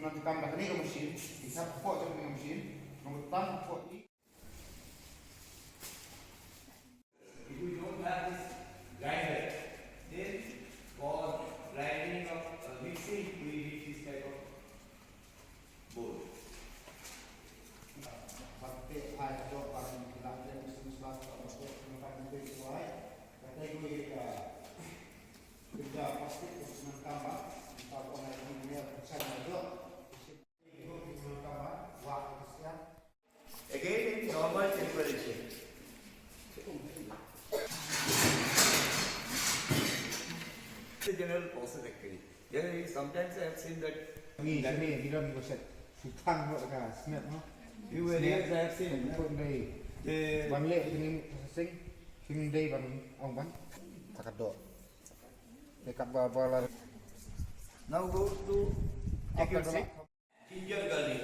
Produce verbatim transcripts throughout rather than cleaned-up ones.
Nang kitam da kane ka machine, ki sap hapoh jong kane ka machine, nang kitam hapoh i. If we don't have this grinder, then for grinding of, uh, mixing, we need this type of board. Bad te ai ka jop ban ki la te mixing slot ka ba te ka ba te ko ai. Ka te ko ai ka. Again, in normal temperature. The general process, actually. Yeah, sometimes I have seen that. Ni, ni, ni ram ko set. Sutang ko ka snap, no? Few areas I have seen. Ko dei. Ban leh, ni processing. Kin dei ban ong ban. Takadok. Dekat ba, ba la. Now go to, take your seat. Ginger garlic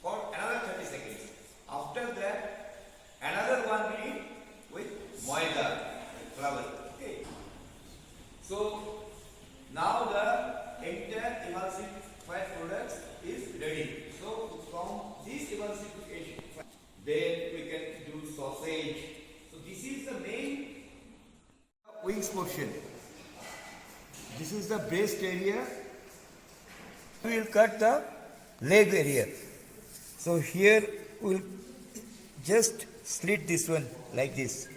for another thirty seconds. After that, another one minute with maida, flour. Okay. So now the entire emulsified products is ready. So from this emulsification, then we can do sausage. So this is the main wings portion. This is the breast area. We will cut the leg area. So here we will just slit this one like this.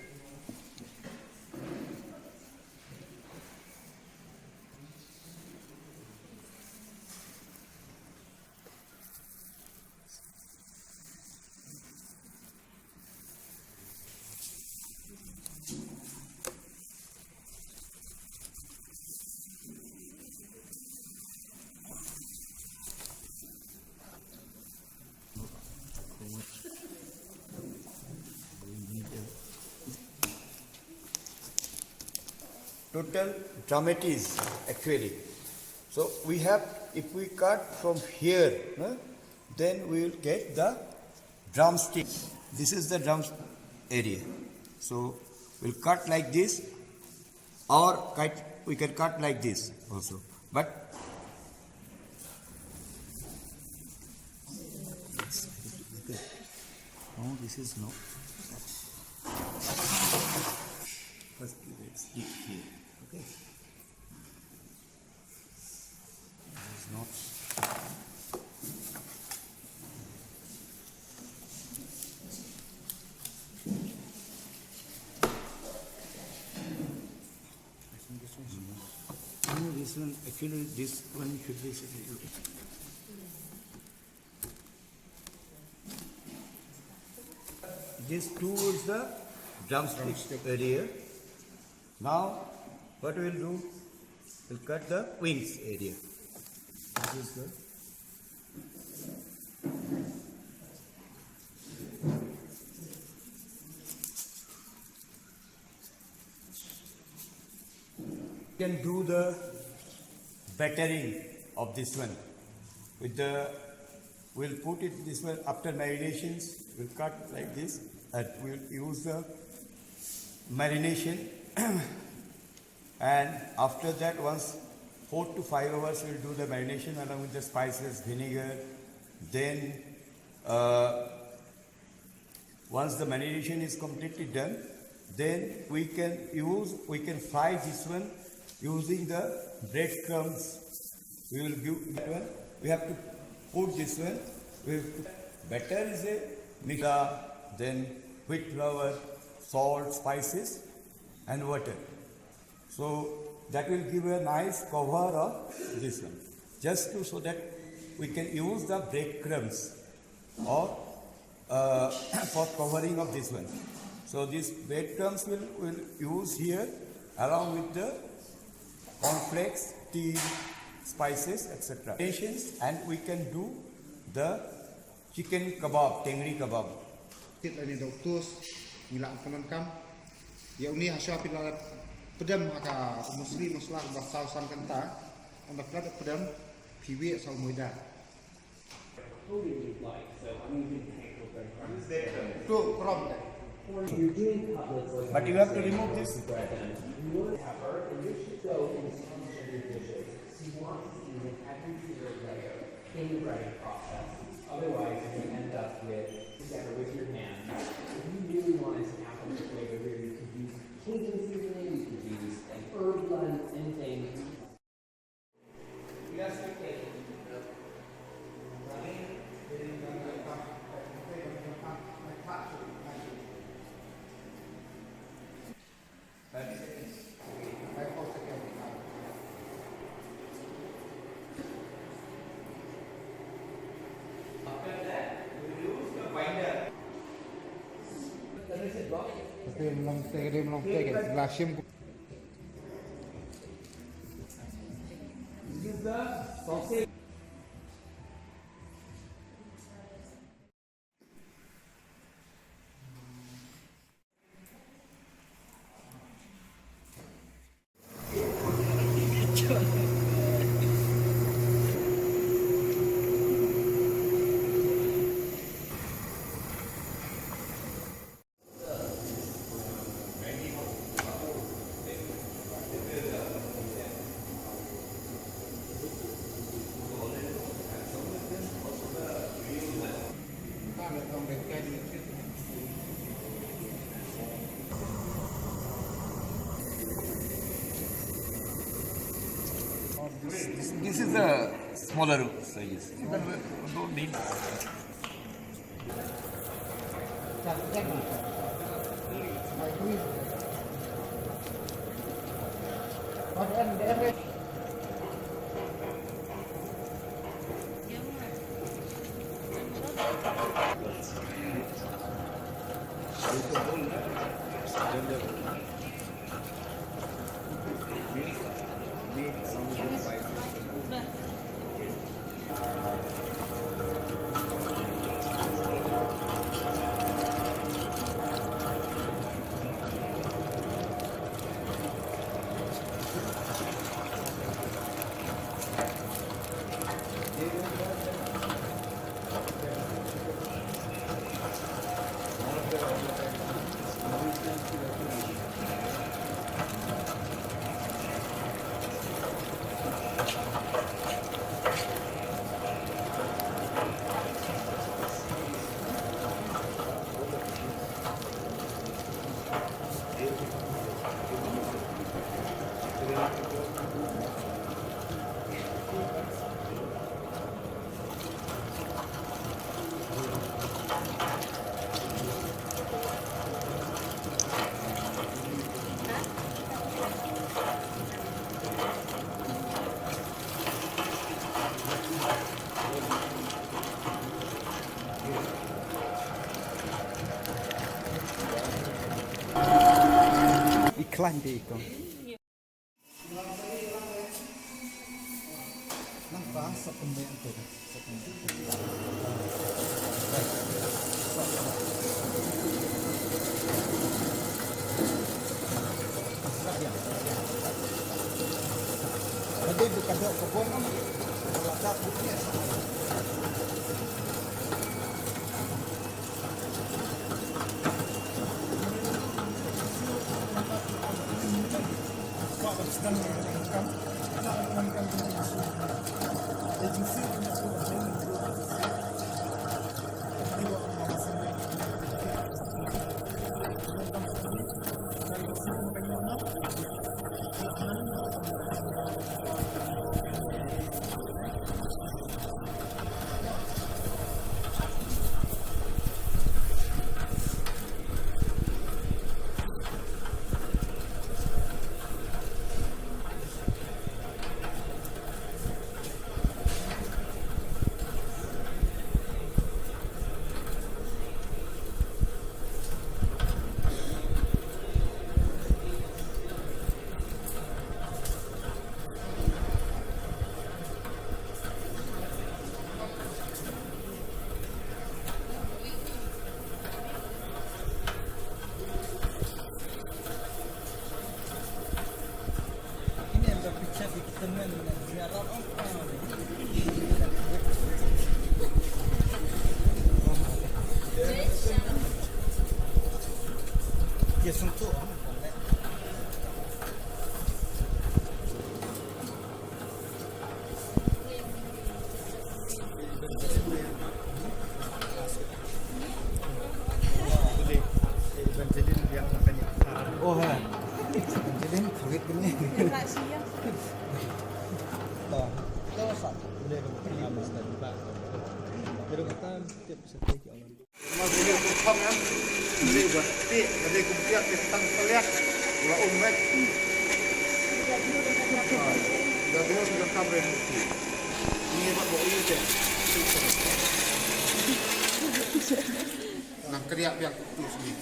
Total drum it is, actually. So we have, if we cut from here, huh, then we will get the drumstick. This is the drum area. So we'll cut like this, or cut, we can cut like this also. But no, this is no. First, let's dig here. Okay. This is not. I think this one should, no, this one, actually, this one should be separate. This towards the drumstick area. Now, what we'll do, we'll cut the wings area. This is the can do the battering of this one with the, we'll put it this one after marinations, we'll cut like this, and we'll use the marination. And after that, once four to five hours, we'll do the marination along with the spices, vinegar. Then, uh, once the marination is completely done, then we can use, we can fry this one using the breadcrumbs. We will give that one. We have to put this one. We have to, batter is a mixture, then wheat flour, salt, spices, and water. So that will give a nice cover of this one. Just to, so that we can use the breadcrumbs or, uh, for covering of this one. So these breadcrumbs will, will use here along with the cornflakes, tea, spices, et cetera. Patience, and we can do the chicken kebab, tengri kebab. Kit ani doktor, ngi la pyndonkam. Ïa uni hasha phi la pdem ha ka musli musla ba saw san kynta. Ynda phi la pdem, phi wieh sa u maida. To krom te. But you have to remove this. in the breading process. Otherwise, you end up with, together with your hand, if you really wanted to have a flavor here, you could use Cajun seasoning, you could use an herb blend, anything. This, this is a smaller size. Don't need. I khlaiñ te i kong. Tang peliak la um met. Dah dua sudah kamera. Ini bak bak ini je. Nang keriak biang tu sini.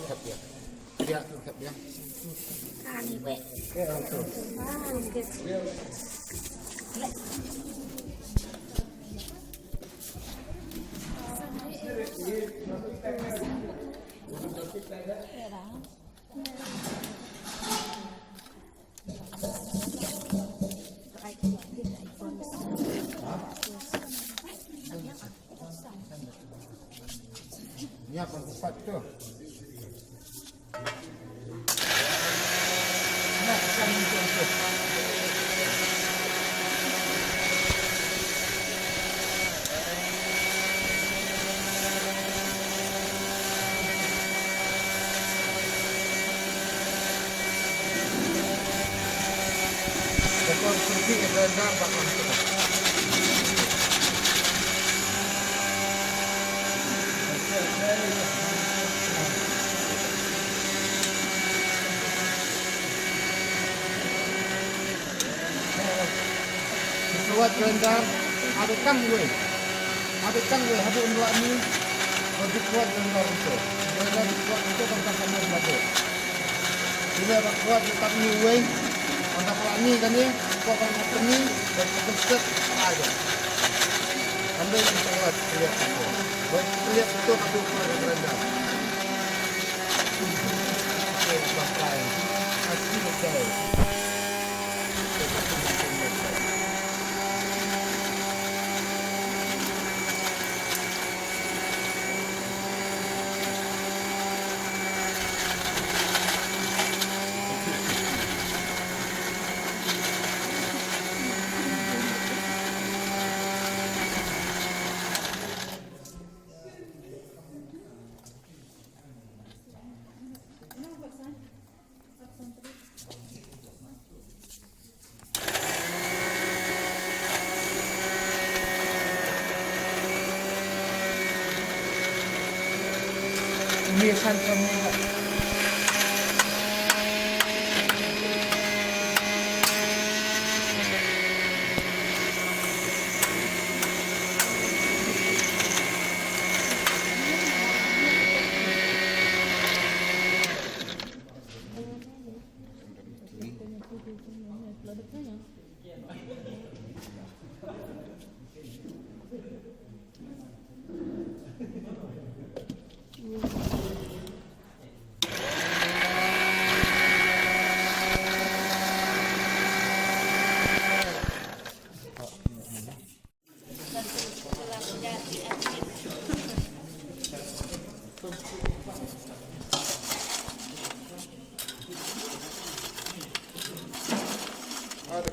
Keriak biang. Keriak tu keriak biang. Nyiap ban kupat tu. Kuat kerendar, ada tang wei. Ada tang wei, ada undang ni. Bagi kuat kerendar itu. Kerendar kuat itu tentang kamu lagi. Bila kuat tetap ni wei. Anda kalau ni kan ni, kau kan ni, dan tetap aja. Ambil yang kuat, lihat itu. Lihat itu, aku kuat kerendar.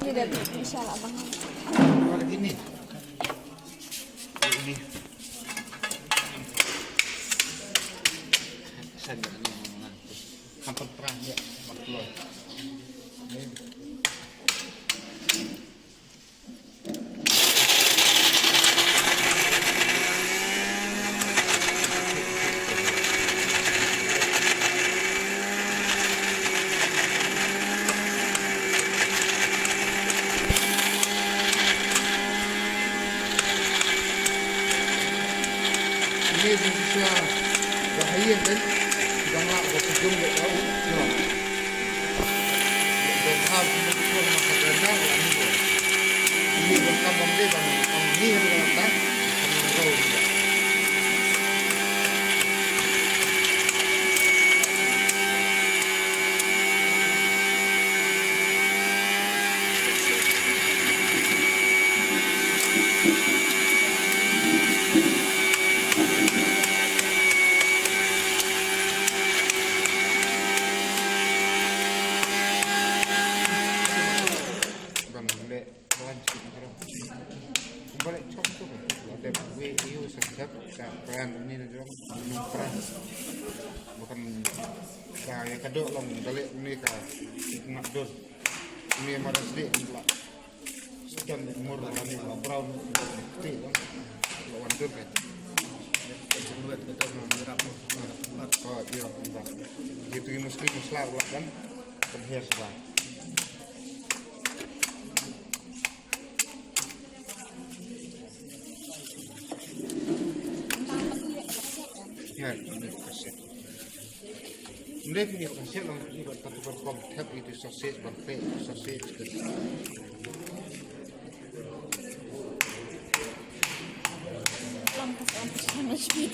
Ini dah, insya Allah, abang. Ini. Ini. Saya dah ni, abang. Hampir perah dia, abang keluar. Ini. Ini di Indonesia bahaya kan? Jangan berkunjung ke jauh. Ban leh plan sha ki jrong. Kumba leh chong tu kan. Lada wei ayu sa kjat ka plan ni na jrong. Nong plan. Bukan ka ïa ka doh long da leh ni ka ngap dur. Ni mara sdih kan la. Sdang mur la ni la brown ti long. La wan dur kan. Gitu, mesti musla kan. Kan hias lah. Ya, ini kasih. Nde, phi ïoh khynsiat lang, phi ban, ban, ban, ban thep ïa u sausage, ban peh ïa u sausage. Lam ka, lam ka, lam ka speed.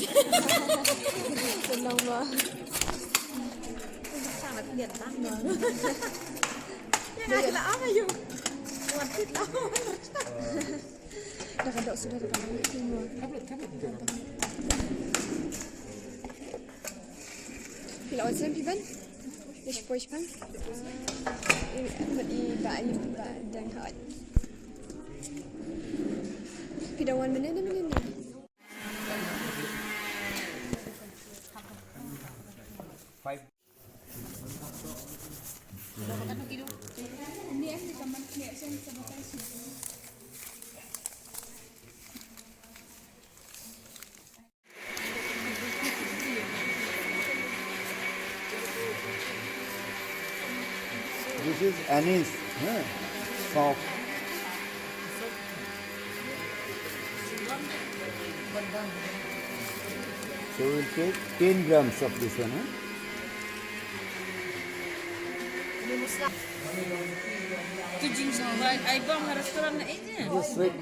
Tenang, bah. Sangat biar tang. Ya, nggak jelas apa, yuk. Buat kita. Dah kadok sudah, dah kadok semua. Phi la wan snem phi ban? Ish, poi shipang. I, i, ba, i, ba, dang hot. Phi dang wan mynne ne mynne ne? This is anise, huh? Soft. So we'll take ten grams of this one, huh? Tu jing, ai, ai bang ha restaurant na eh je. This one,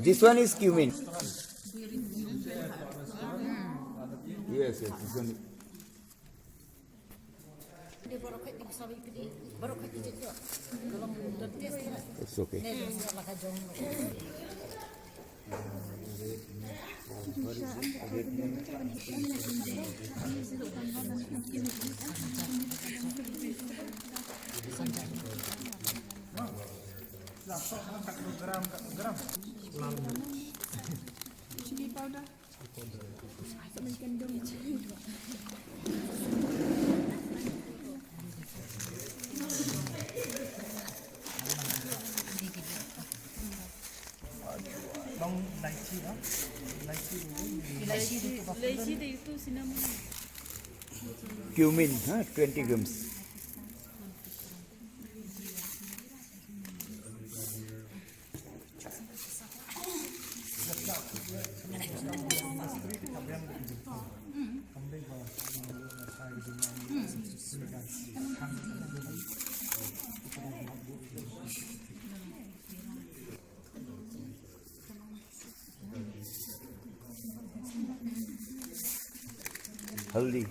this one is cumin. Yes, yes, this one. It's okay. Chili powder. Long lychee, ha? Lychee. Lychee, lychee dei tu cinnamon. Cumin, ha, twenty grams. Haldi.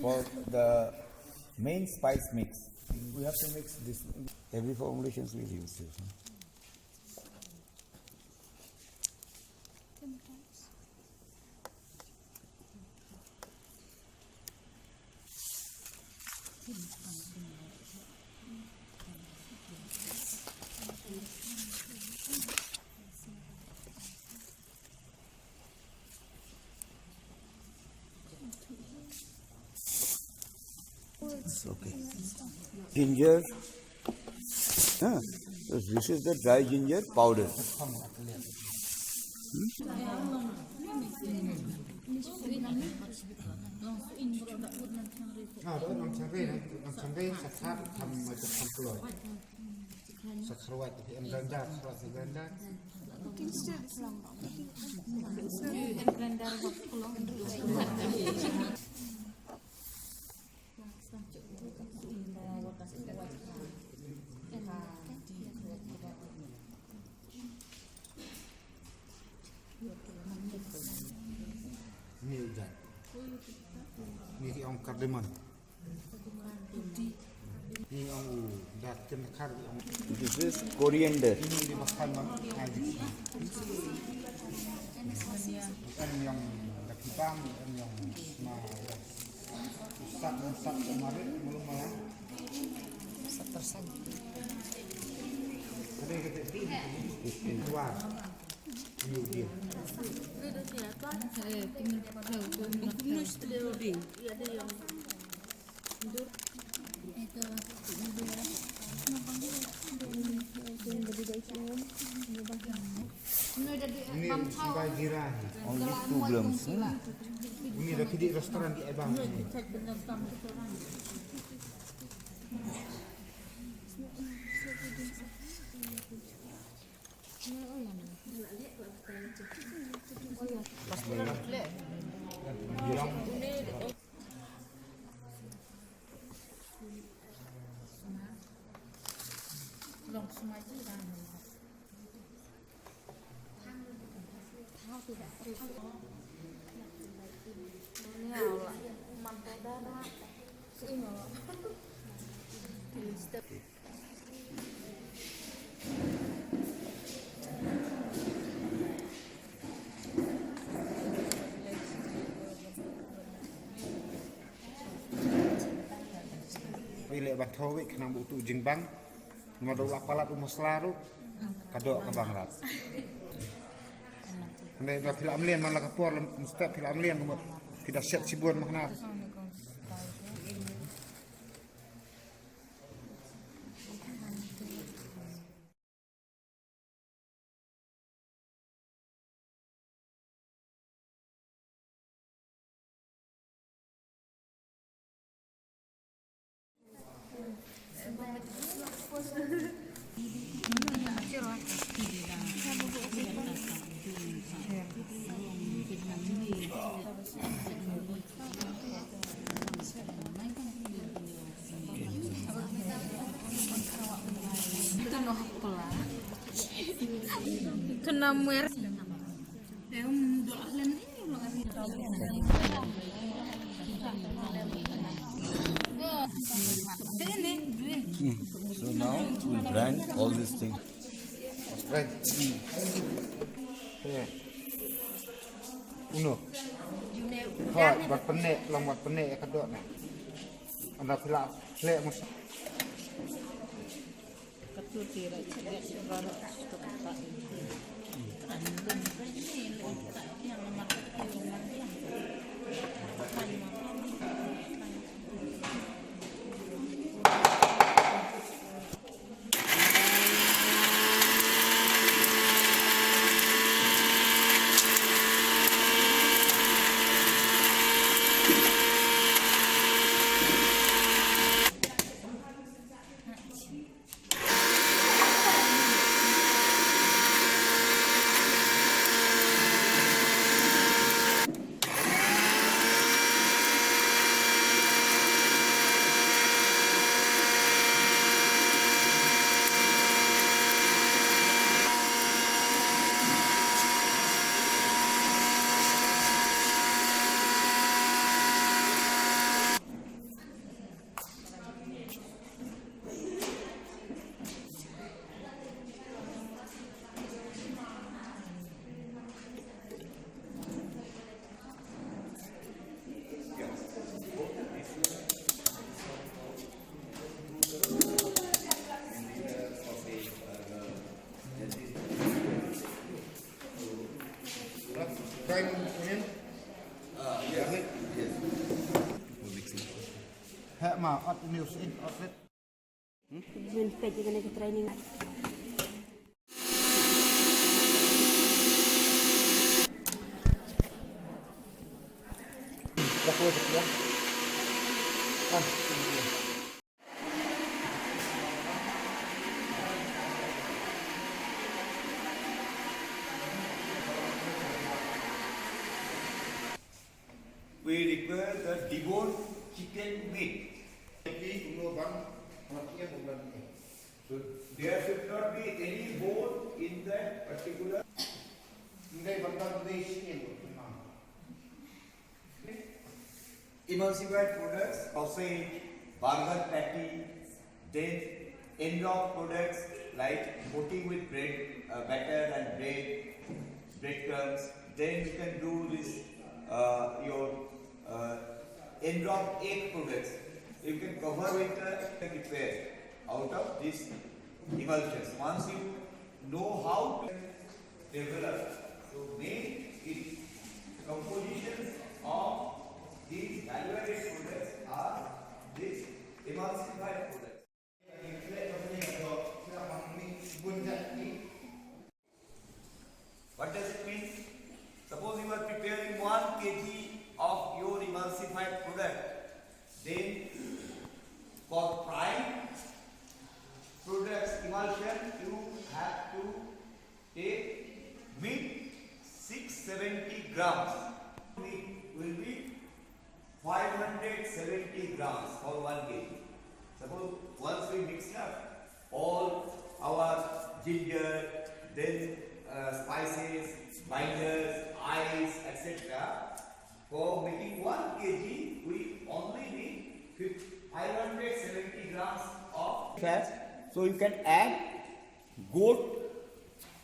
For the main spice mix, we have to mix this. Every formulations we use this. It's okay. Ginger. Huh? So this is the dry ginger powder. Hmm? Ni ujan. Ni ki ong cardamom. Ni ong u da kynkhar ong. This is coriander. Ini di bakal bang. Em yang da kibang, em yang ma. Sat, sat kemarin belum malam. Sat tersat. Ada yang kata ti. Luar. Ini dia. Ini sampai jiran. Only two grams, hmm. Ini dah kidik restoran di Ebang ini. Phi leh ban thaw wei khnang ba utu u jingbang. Namar da u la palat u masala ruh ka doh ka bang rat. Hynrei da phi la mlien man la ka por, lem step phi la mlien ka mut phi da shet shibun ma khnang. Kena mer. So now we grind all these things. Grind. Yeah. Uno. Hoi, wat pyneh, long wat pyneh ka doh na. Anda phi la leh mos. Heh ma, ot news in, ot rit. Min peit ïa kane ka training. We require the deboned chicken meat. So there should not be any bone in that particular. Emulsified products, sausage, burger patty, Then end of products like coating with bread, uh, batter and bread, breadcrumbs. Then you can do this, uh, your, uh, end of egg products. You can cover with the, prepare out of this emulsions. Once you know how to develop, so main compositions of these value-added products are these emulsified products. What does it mean? Suppose you are preparing one K G of your emulsified product, then for prime products emulsion, you have to take meat six seventy grams. Meat will be five hundred seventy grams for one K G. Suppose once we mix up all our ginger, then, uh, spices, binders, ice, et cetera. For making one K G, we only need fif-, five hundred seventy grams of fat. So you can add goat,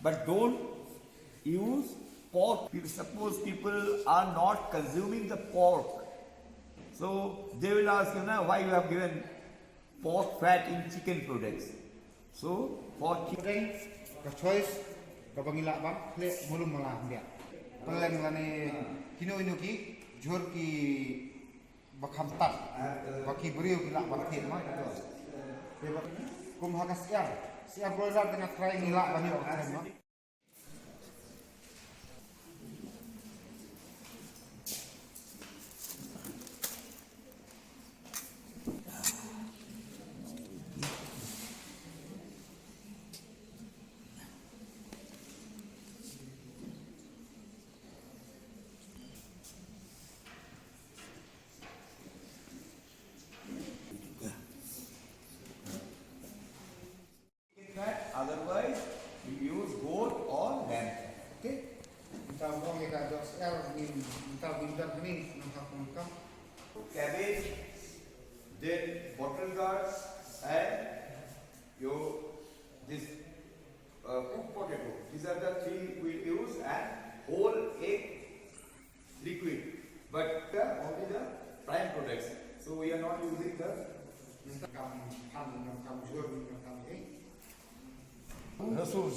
but don't use pork. Suppose people are not consuming the pork, so they will ask, you know, why you have given pork fat in chicken products. So for chicken, ka choice kaba ngi lah ban khleh mulu mala hyndia. Pynleng lane kino kino ki jhur ki ba kham tad, ba ki briew ki lah ban thied ma, kito. Kum ha ka syiar, syiar broiler te nga try ngi lah ban ïoh ka tren ma. Otherwise, you use goat or lamb. Okay? Nta ong ïa ka dok syiar ni, nta winter ni, nang ka kong kam. Cabbage, then bottle gourds, and your, this, uh, cooked potato. These are the three we use, and whole egg liquid, but, uh, only the prime products. So we are not using the kam, kam, kam jhur, kam, eh? Lehsun,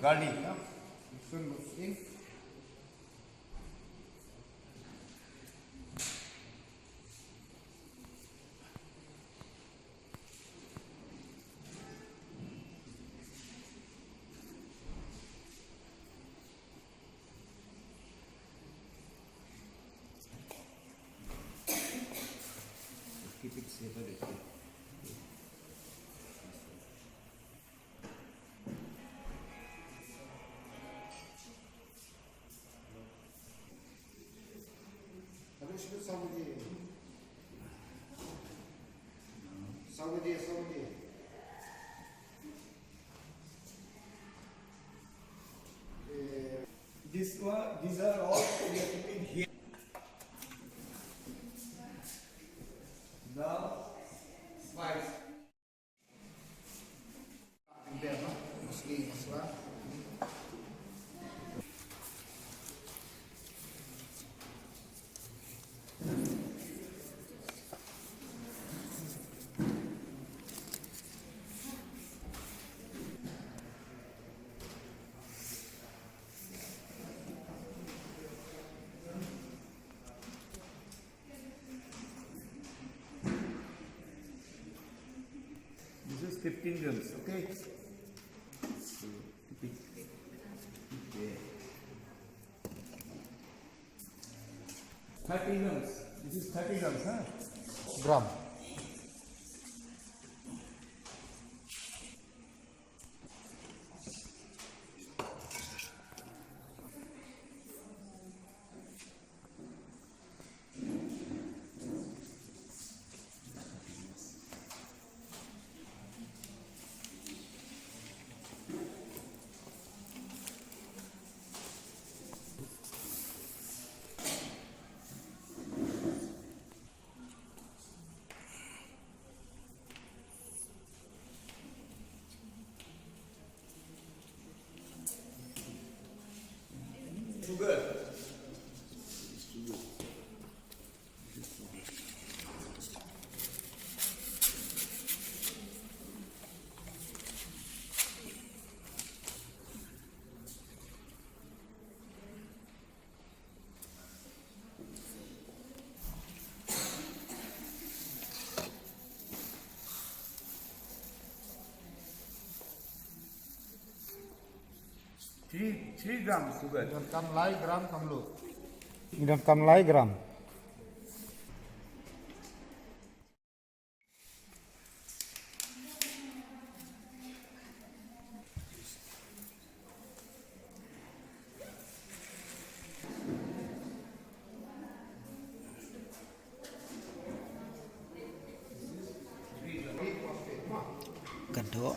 garlic, lehsun, This one, these are all we are keeping here. Now, spice. This is fifteen grams, okay? So, okay. Thirty grams. This is thirty grams, huh? Gram. Sugar. Three, three grams sugar. Donkam lai gram kam lo. Donkam lai gram. Ka doh,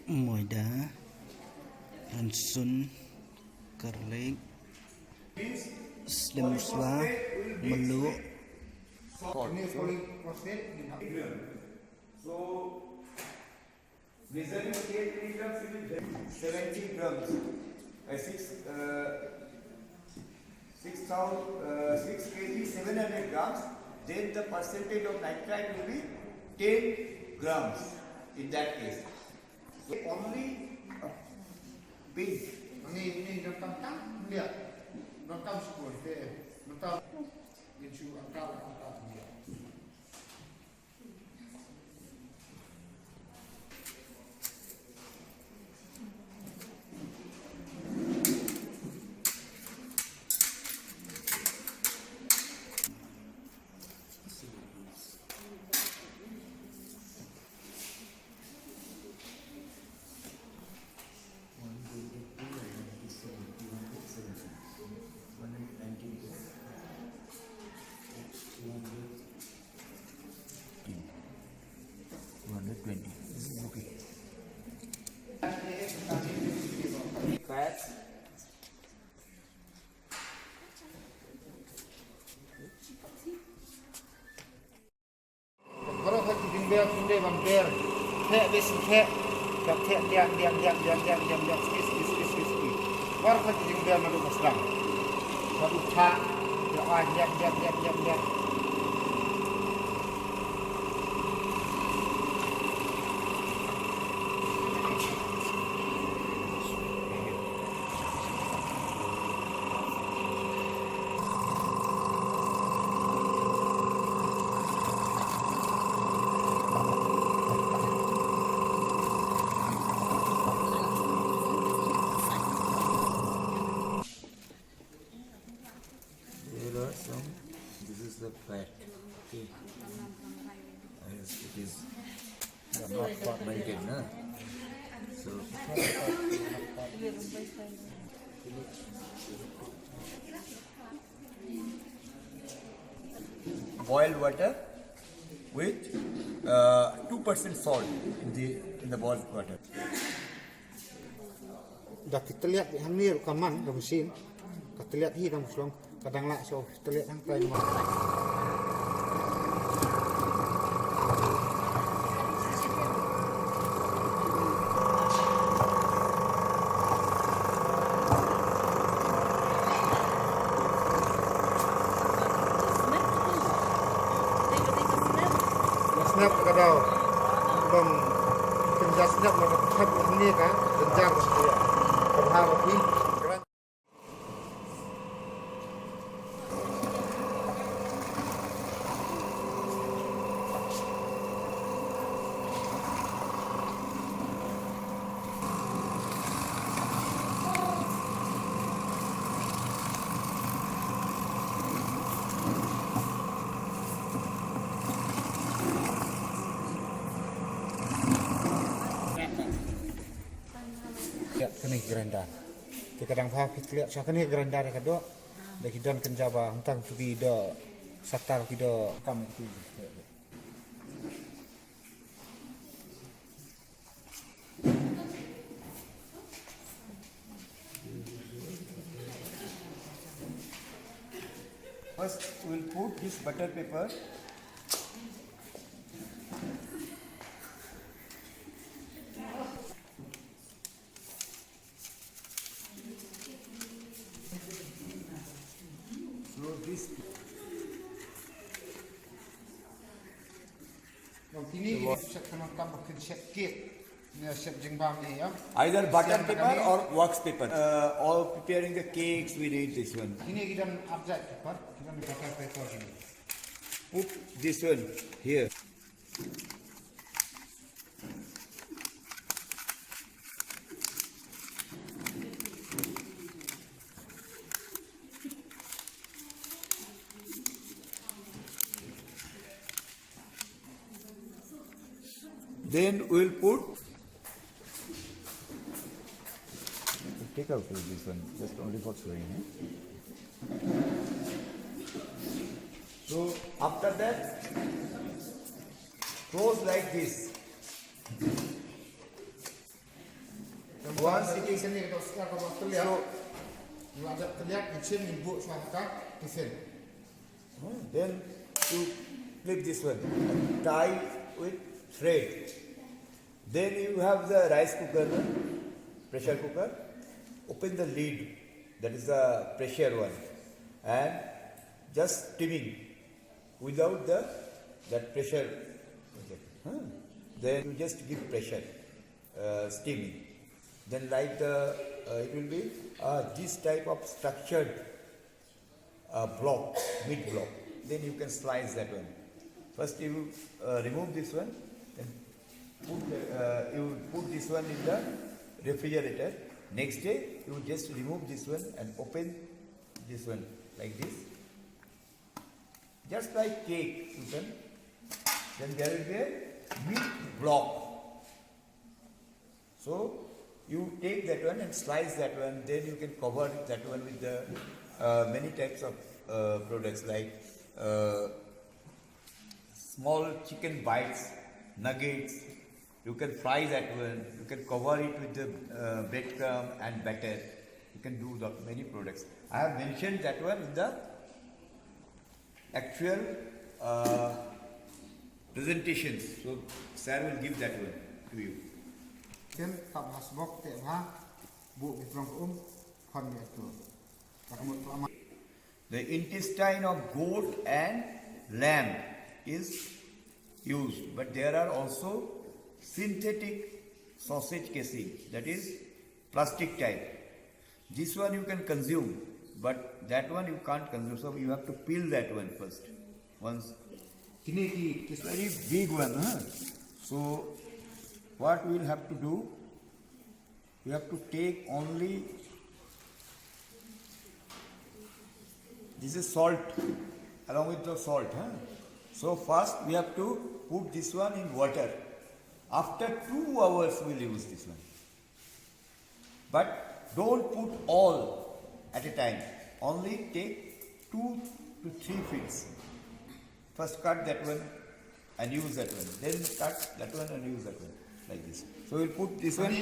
moida, rynsun, garlic, slem masala, mluh. So, measuring scale three grams, it is seventy grams. Uh, six, uh, six thousand, uh, six K G, seven hundred grams, then the percentage of nitrite will be ten grams in that case. So only a pinch. Ni, ni, donkam tang, liat. Donkam sukun, te, donkam, ni shu angkat, angkat, liat. Two hundred twenty. This is okay. Baroh ka jingbia, jingbia ban ber. Theh, bes theh. Ka theh, diang, diang, diang. Skis, skis, skis, skis, skis. Baroh ka jingbia naduh ka sdang. Naduh thah. Diang, diang, diang, diang, diang. Here are some. This is the fat. Okay. Yes, it is. Not, not melted, na? So, boiled water with, uh, two percent salt in the, in the boiled water. Da ki tylliat hangne ruh ka man da machine. Ka tylliat hi da machine. Ka dang lah shuh tylliat hangtai namar. Snap ka daw. Bang kynja snap na ka thep hangne ka kynja ka. Ka bha ka phi. Ïa, kane ka grinder. Te ka dang bha phi khleh sha kane ka grinder ka doh. Da ki don kynja ba hangtang tu ki doh satar ki doh kam tu. First, we'll put this butter paper. Ini kita set kena tambah ke set cake. Ni set jingbam ni ya. Either butter paper or wax paper. Uh, or preparing the cakes, we need this one. Ini kita upside paper, kita ni butter paper ini. Put this one here. Then we'll put, take out this one, just only for showing. Eh? So after that, close like this. Once it is, so, then you flip this one, tie with thread. Then you have the rice cooker, no? Pressure cooker. Open the lid, that is the pressure one, and just steaming without the, that pressure. Huh? Then you just give pressure, uh, steaming. Then like the, uh, it will be, uh, this type of structured, uh, block, meat block. Then you can slice that one. First you, uh, remove this one, then put, uh, you put this one in the refrigerator. Next day you just remove this one and open this one like this. Just like cake, you can, then there will be a meat block. So you take that one and slice that one, then you can cover that one with the, uh, many types of, uh, products like, uh, small chicken bites, nuggets. You can fry that one, you can cover it with the, uh, breadcrumb and batter. You can do the many products. I have mentioned that one in the actual, uh, presentations. So sir will give that one to you. Ken tap hasbok te ha bu bitrong um kon ni tu. Tak mut tu amat. The intestine of goat and lamb is used, but there are also synthetic sausage casing, that is plastic type. This one you can consume, but that one you can't consume. So you have to peel that one first. Once, it's very big one, huh? So what we will have to do, you have to take only, this is salt, along with the salt, huh? So first we have to put this one in water. After two hours we will use this one. But don't put all at a time. Only take two to three feet. First cut that one and use that one. Then cut that one and use that one. Like this. So we'll put this one.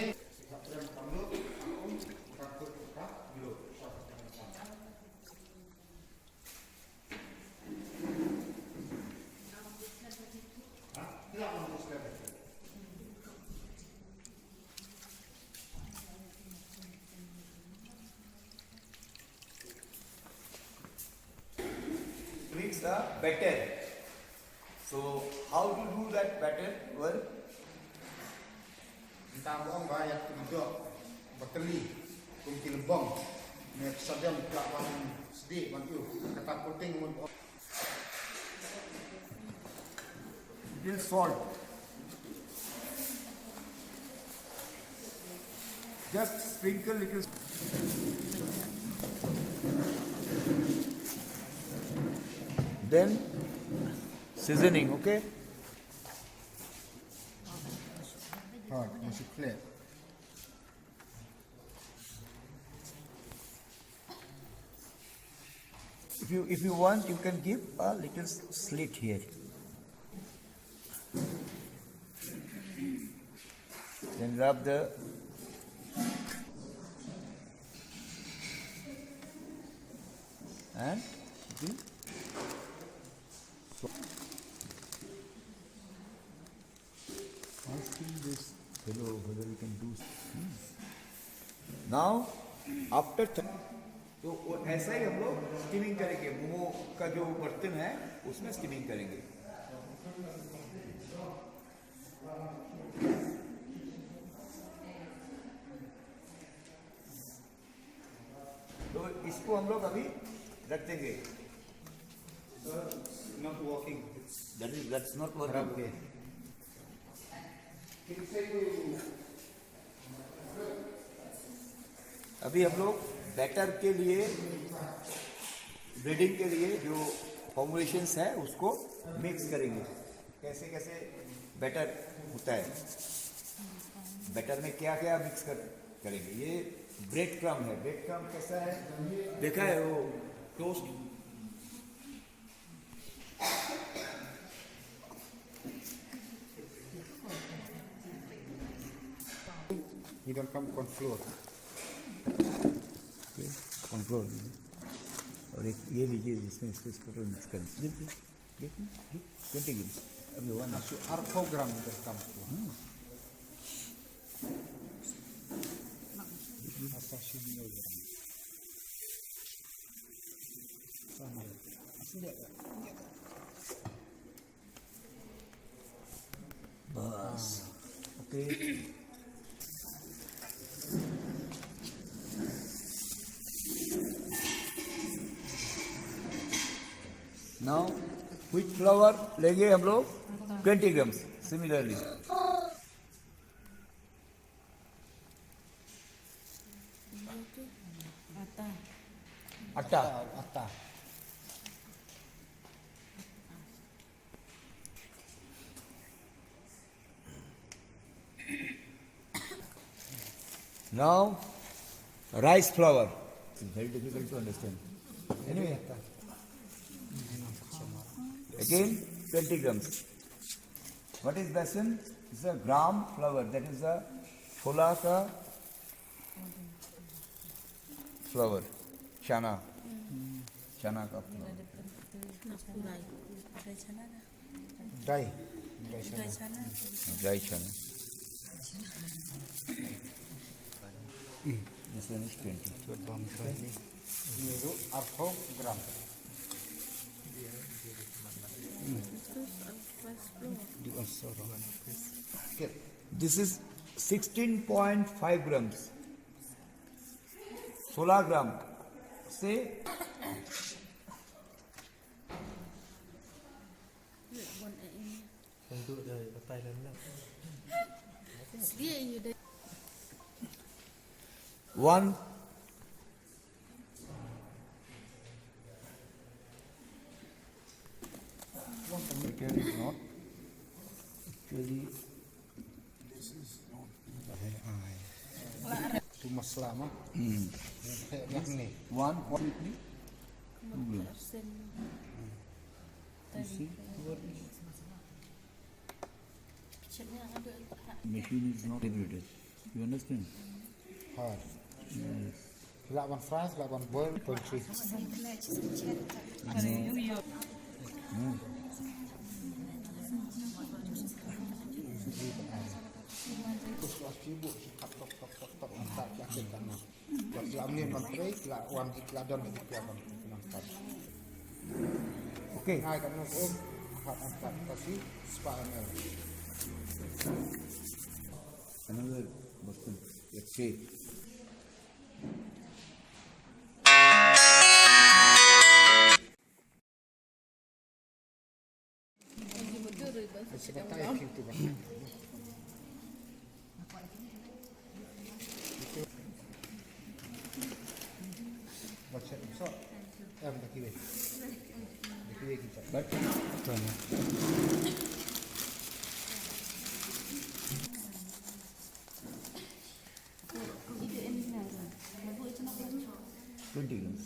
Brings the batter. So how to do that batter? Well, nta bong ba ya tu dok bakali kum ki lebong ne sadam ka wan sdi wan tu kata puting mun. Little salt. Just sprinkle little. Then seasoning, okay? Hot, masih clear. If you, if you want, you can give a little s-, slit here. Then rub the, and okay. So, asking this fellow whether we can do, hmm. Now, after th-, तो वो ऐसा ही हम लोग steaming करेंगे, मोमो का जो बर्तन है, उसमें steaming करेंगे। इसको हम लोग अभी रख देंगे। Not working. That is, that's not working. अभी हम लोग बैटर के लिए, ब्रेडिंग के लिए जो फॉर्मुलेशंस है, उसको मिक्स करेंगे। कैसे कैसे बैटर होता है, बैटर में क्या क्या मिक्स कर करेंगे। ये ब्रेड क्रम है। ब्रेड क्रम कैसा है? देखा है वो टोस्ट? इधर कम कॉर्नफ्लोर। कॉर्नफ्लोर। और एक ये लीजिए, जिसमें इसको, इसको मिक्स कर दीजिए। ट्वेंटी ग्राम। अभी वन। Arphaw gram, इधर कम। बस। ओके। Now, wheat flour लेंगे हम लोग ट्वेंटी ग्राम्स। सिमिलरली, आटा। आटा। Now, rice flour. It's very difficult to understand. Anyway, again, twenty grams. What is besan? It's a gram flour. That is a छोला का flour, chana, chana का flour. Dry. Dry chana. Dry chana. This one is twenty. Arphaw gram. This is sixteen point five grams. सोलह ग्राम से वन। Actually, this is not. Tu masala ma. Hmm. Yang ni. One, one, two. You see? Machine is not regulated. You understand? Hard. Yes. Lah ban fry, lah ban boil poultry. Okay. Another button. Let's see. Twenty grams.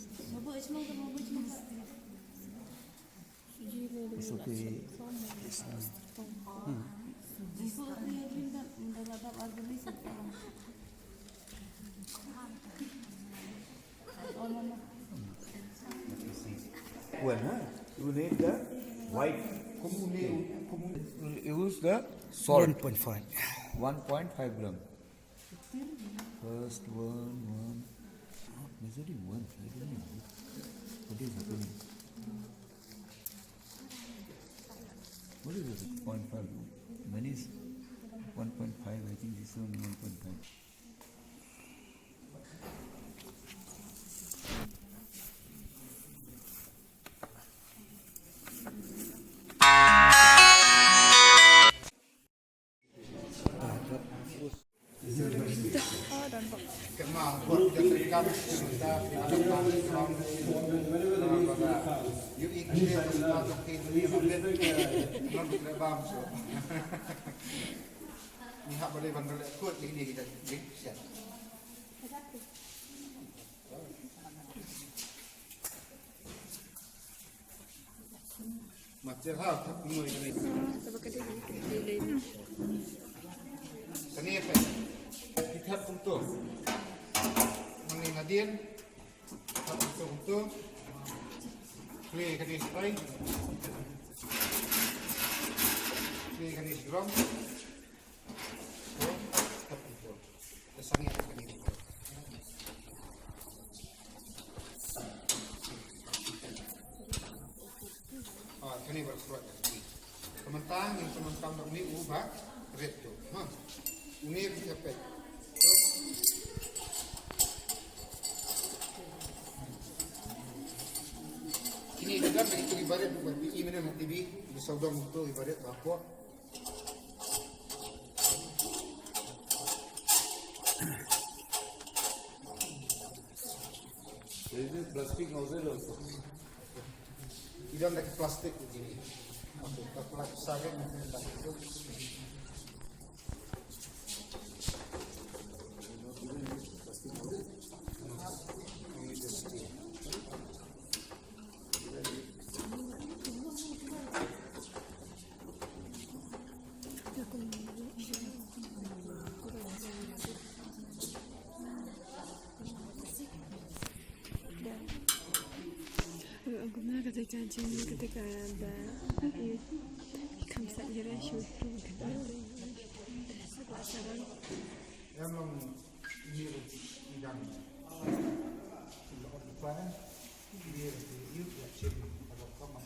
It's okay. Well, huh? You need the white. Use the salt. One point five. One point five gram. First one, one. Not necessarily one. I don't know what is happening. What is this? Point five. Many is one point five. I think this one one point five. Mater ha, thap kumno ïa kane. Kane ïa phi. Ki thap kumto. Nang ni nadien. Thap kumto kumto. Kle kane stai. Kle kane sdrom. Thap kumto. Te sangeh kane. Ah, kane ba khroi. Ka mynta ngin pyndonkam da une u ba red tu. Ha. Une u ba pek. Tu. Kine kita bagi tu ibarat bukan bi imene mati bi, bi saudong tu ibarat ba pok. There is a plastic nozzle also. Idan da plastik begini. Okey, tak plastik saja mungkin tak itu. Gumna kata ka jing kata ka da i kham sa ira shu tu kata. Sa la sarang. Em long ni ru idang. Lo pa ni ru yu ya chin ka lo ka ma.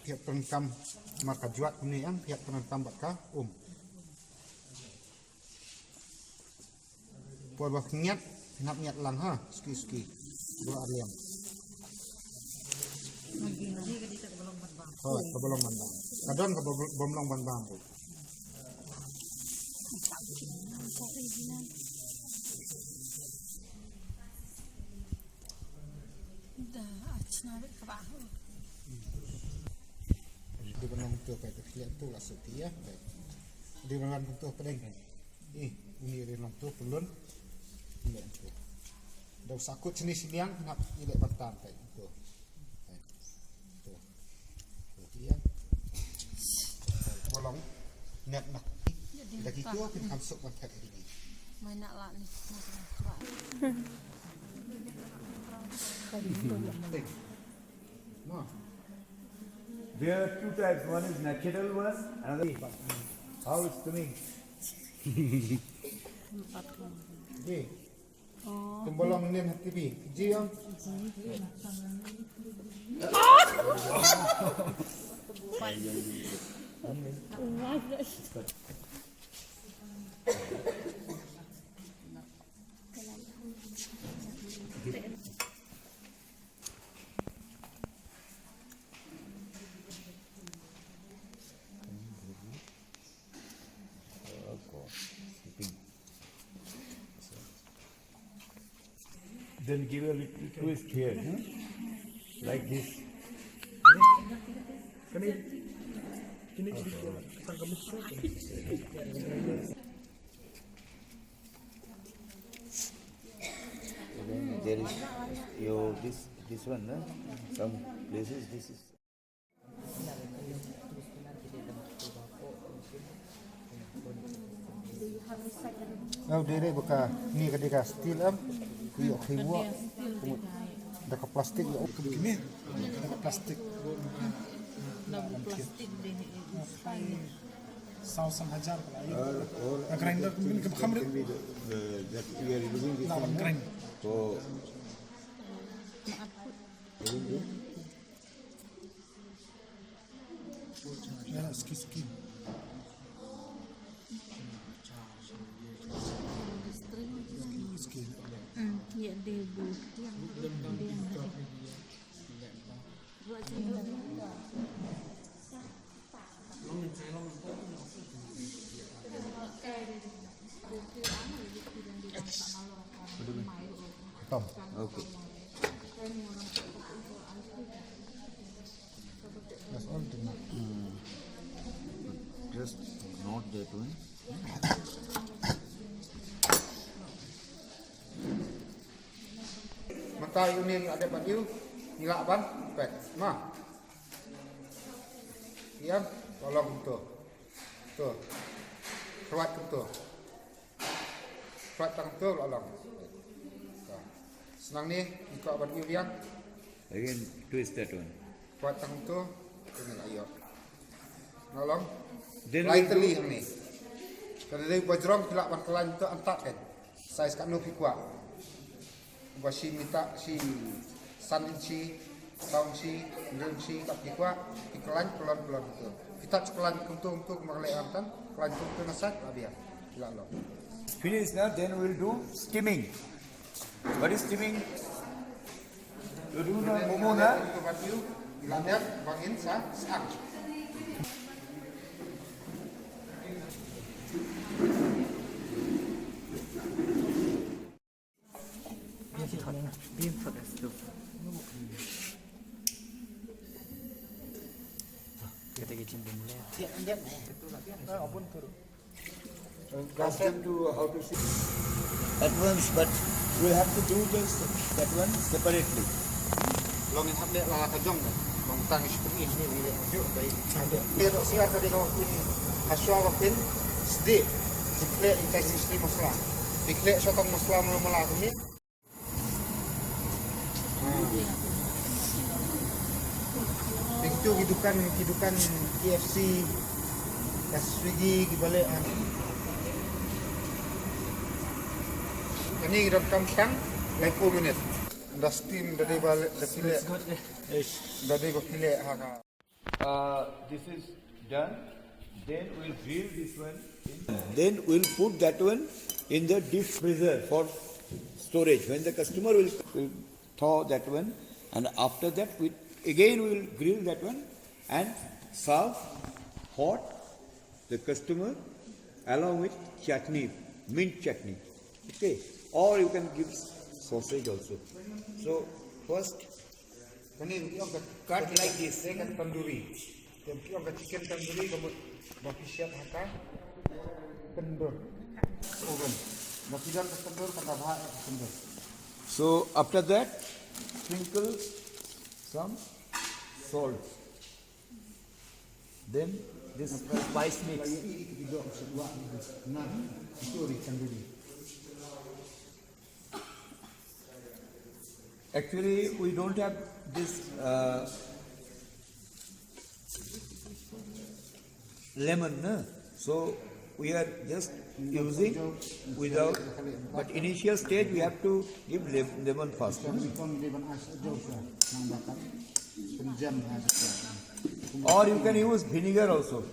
Phi hap pyndonkam ma ka juat kumne, ïa phi hap pyndonkam bad ka um. Por ba pynïat, phin hap ñiat lang ha, suki suki. Dua ar liang. Hooid, kaba long ban bam. Ka don kaba bym long ban bam ruh. Dei ban long to ka, ka khlieh to la sati ïa. Dei ban long to pdeng. Ih, uni ri long to pylun. Ïa to. Da u sakut shini shiliang, nap ïa leh ban tam ka to. To. To. To ïa. Bolong. Nep nak. Da ki to kin kham suk ban thak ri. Mai nak lak ni. No. There are two types. One is natural one, another. How it's coming? Ji. Tum bolong nin ha T V. Ji ong. Then give a little twist here, hmm? Like this. Then there is your this this one, no? Some places this is. Au dei re baka ni ka dei ka steel am. Ku ïoh kheiwa da ka plastik ïoh. Kini da ka plastik. Saw san hajar pala. Ka grinder kini ka kham re. That we are using this one, no? Grind. So Tom. Okay. That's all to know. Hmm. Just not that one. Mynta ïa une ngi la dep ban ïoh, ngi lah ban pek. Ma. Ïa, tolong to. To. Ruat to. Ruat tang to la long. Sa. Snang ni, ïa ka ban ïoh biang. Again, twist that one. Ruat tang to, kane la ïoh. La long. Then lai we teli do hangne. Ka dei ba jrong ki lah ban khlaiñ to, antad kan. Size katno phi kwah. Ba shi mita, shi san inchi, saw inchi, hynriew inchi, kat phi kwah, phi khlaiñ, khlon, khlon to. Phi tat khlaiñ kumto, kumto, kumba ka leh hangtan, khlaiñ kumto na sat, la biang, la long. Finish na, then we'll do steaming. What is steaming? To do na momo na? Ila dep, bangin sa, sang. Ask them to how to see. At once, but we have to do this, that one separately. Long in hap leh la ka jong kan. Long tang shi pung in ni ni leh. Juk bai. Pero siar ka dei ka pin. Haswa ka pin. Sdi. Dikhleh in kai sdi masla. Dikhleh shotong masla mula mula ni. Ki tu ki dukan, ki dukan K F C, ka Swiggy, ki bale, ah. Kani ki dot kam sang, laiphew minit. Da steam, da dei ba le, da pile. Da dei ba pile, ha ka. Uh, this is done. Then we'll grill this one. In. Then we'll put that one in the deep freezer for storage. When the customer will, will thaw that one, and after that, we again will grill that one and serve hot the customer along with chutney, mint chutney. Okay, or you can give sausage also. So first, kani ong ka cut like this, ka tandoori. Te ong ka chicken tandoori, ka mut ba phi shet ha ka tandoor oven. Ba phi don ka tandoor, ka da bha ka tandoor. So after that, sprinkle some salt. Then this spice mix. Actually, we don't have this uh, lemon, na? So we are just using without. But initial stage, we have to give lem- lemon first, na? Or you can use vinegar also.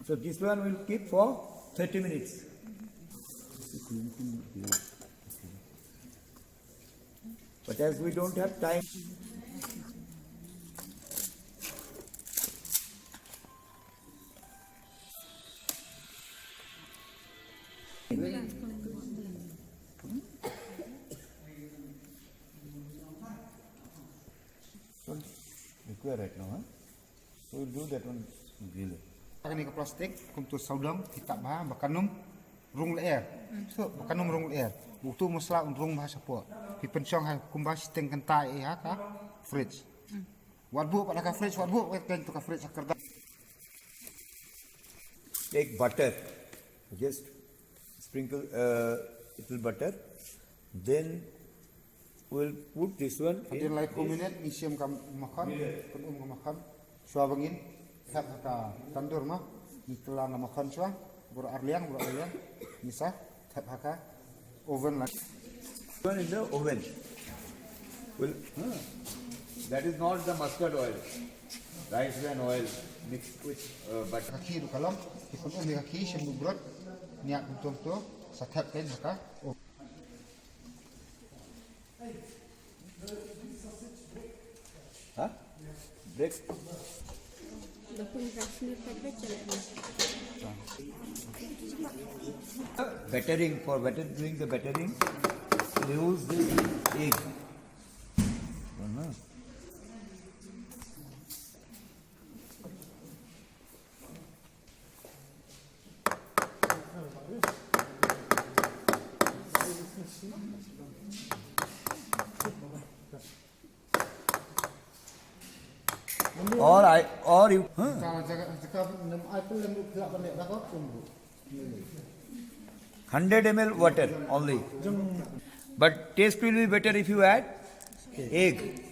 So this one will keep for thirty minutes. But as we don't have time, Require right now, huh? So we'll do that one. Really. Kane ka plastik kumtu sawdong kita ba ba kan ym rung lyer. So ba kan ym rung lyer. Utu masala un rung ba shapoh. Phi pynshong ha kumba shiteng kynta ïa ka fridge. Wat buh pat ha ka fridge, wat buh pat tu ka fridge ha kyrdan. Take butter, just sprinkle a little butter, then we'll put this one in. Hadien laiphew minit ngi shim ka makhon, pynum ka makhon. Shuwa ba ngin thep ha ka tandoor ma, ngi kylla ka makhon shuwa, bor arliang, bor arliang, ngi sa thep ha ka oven la. One in the oven. Well, huh, that is not the mustard oil. Rice bran oil mixed with uh, butter. Ka khih ruh ka long, ki pynum ïa ka khih shim bubrot, niat kumto kumto, sa thep kein ha ka. Oh. Huh? Break. Battering, for better doing the battering, use this egg. Or I, or you, huh? Hundred M L water only. But taste will be better if you add egg.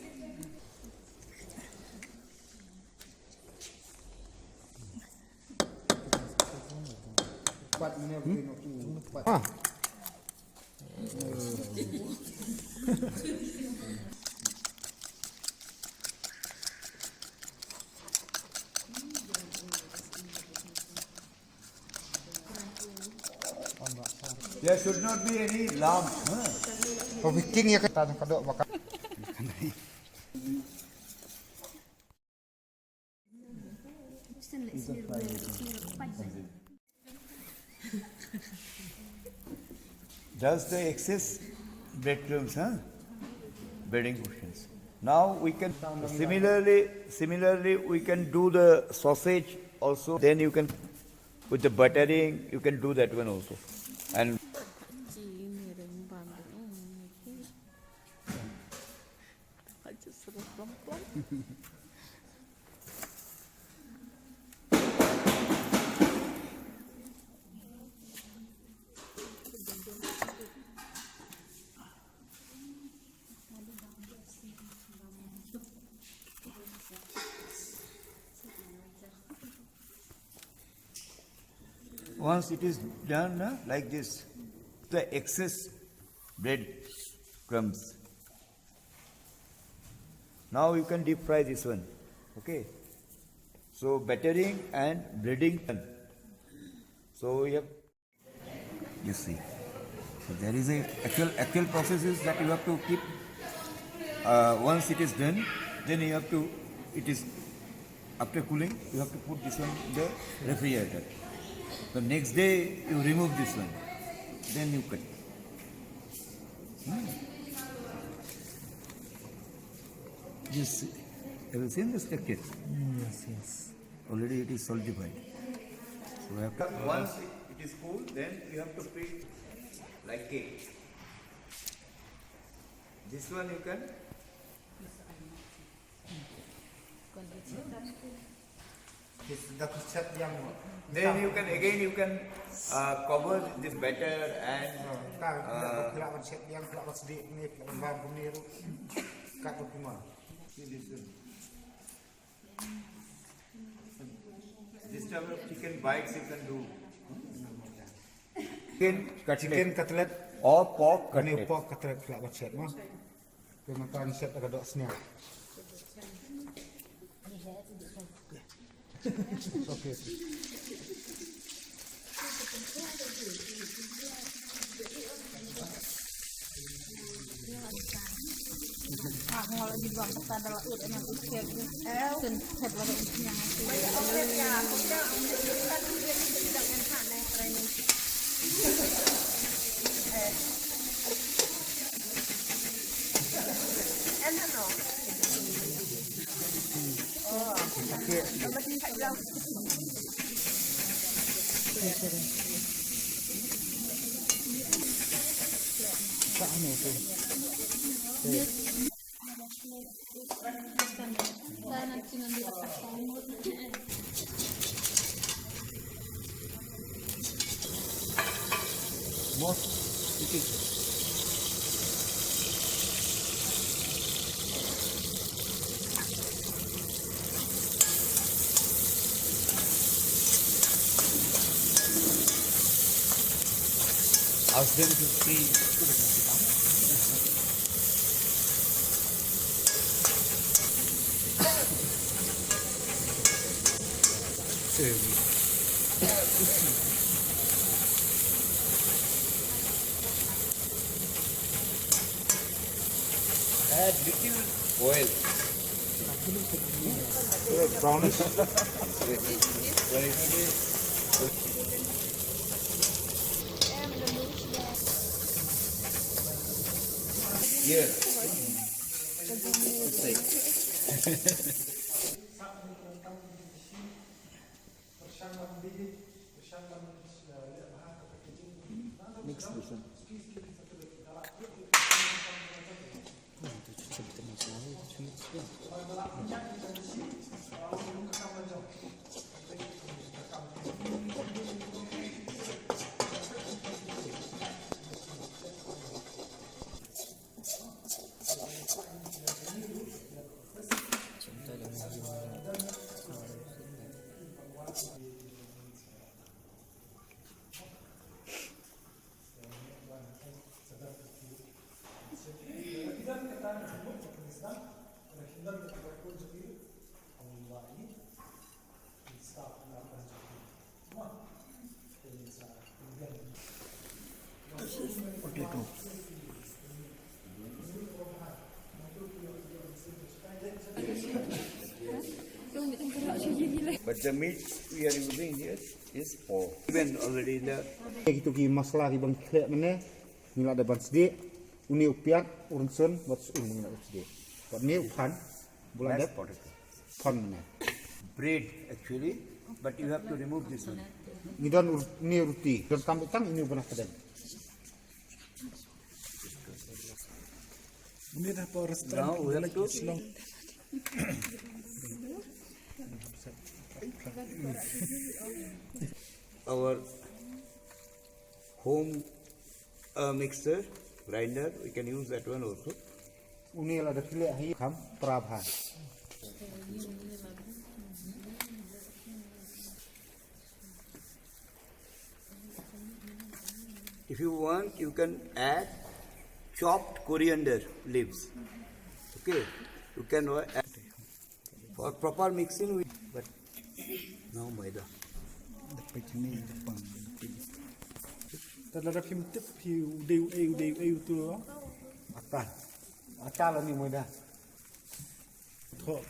There should not be any lump, huh? Just the excess breadcrumbs, huh? Breading portions. Now we can similarly, similarly we can do the sausage also. Then you can, with the buttering, you can do that one also. And Once it is done, na, like this, the excess bread crumbs. Now you can deep fry this one. Okay. So battering and breading. So we have, you see. So there is a actual, actual process is that you have to keep, uh, once it is done, then you have to, it is, after cooling, you have to put this one in the refrigerator. The next day you remove this one, then you cut. Hmm. Yes. Have you seen this texture? Mm, yes, yes. Already it is solidified. So we have to, once it, it is cool, then you have to print like cake. This one you can. Then you can, again you can, uh, cover this batter and, uh, this type of chicken bites you can do. Chicken cutlet. Chicken cutlet. Or pork cutlet. Pork cutlet. Te mynta ngi shet da ka doh sniang. Okay. Ask them to free. Add little oil. Brownish. Yes. Mix this one. But the meat we are using here is pork. Even already the Kita ki masala ki ban khleh mynne. Ngi la da ban sdieh, une u piat, u rynsun, wat sum ngi la da sdieh. Wat ne u phan, bula dep, phan mynne. Bread actually, but you have to remove this one. Ngi don ur-, ne ruti, don kam tang ini u bana kadang. Ini dah pa restaurant. Now we have to Shillong. Our home uh, mixer, grinder, we can use that one also. Une la da pile hi kham prabha. If you want, you can add chopped coriander leaves. Okay, you can uh, add. For proper mixing, we, but now maida. Tad lada phim tip phi u dei u ei, u dei u ei utu. Ata. Ata la ni maida. Tho,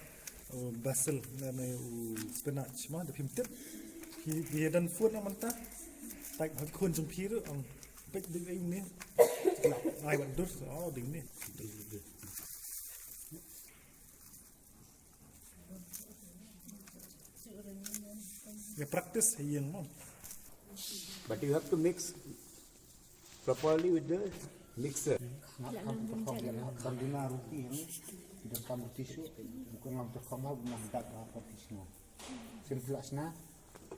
uh, basil na me u spinach ma da phim tip. Phi, phi dan food na mynta. Tak ha khun jong phi ruh ong pek dei u ei ni. Ai ban dur, oh dei ni. Ya practice ha ïing mo. But you have to mix properly with the mixer. Ban duna ruti ni, idan kam ruti shu, bukan lam terkam ha, bukan dak ha, ruti shu. Sim pula sna,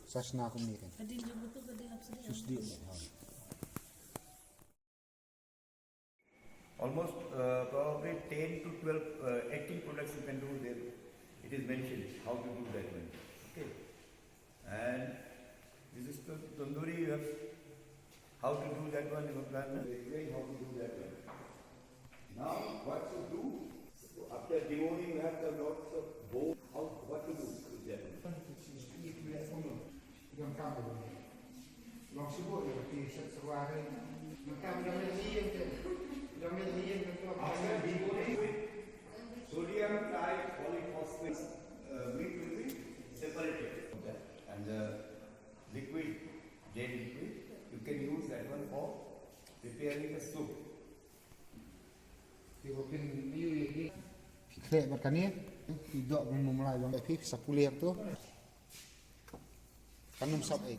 sa sna kum ni kan. Sus di ni ha. Almost uh, probably ten to twelve, uh, eighteen products you can do there. It is mentioned how to do that one. Okay. And this is the tandoori, you have how to do that one, you have done. Explain how to do that one. Now, what to do after deboning, you have the lots of bone. How, what to do with that one? Long sibuk ïa ka T-shirt seluar ni. Lengkap dah meh ïing tu. Dah meh ïing tu. After deboning with sodium tripolyphosphate, uh, meat will be separated. And the liquid, drain liquid, you can use that one for preparing the soup. Phi khleh bad kane, I dok mumlai bang phi sa pule tu. Kan ym sap ei.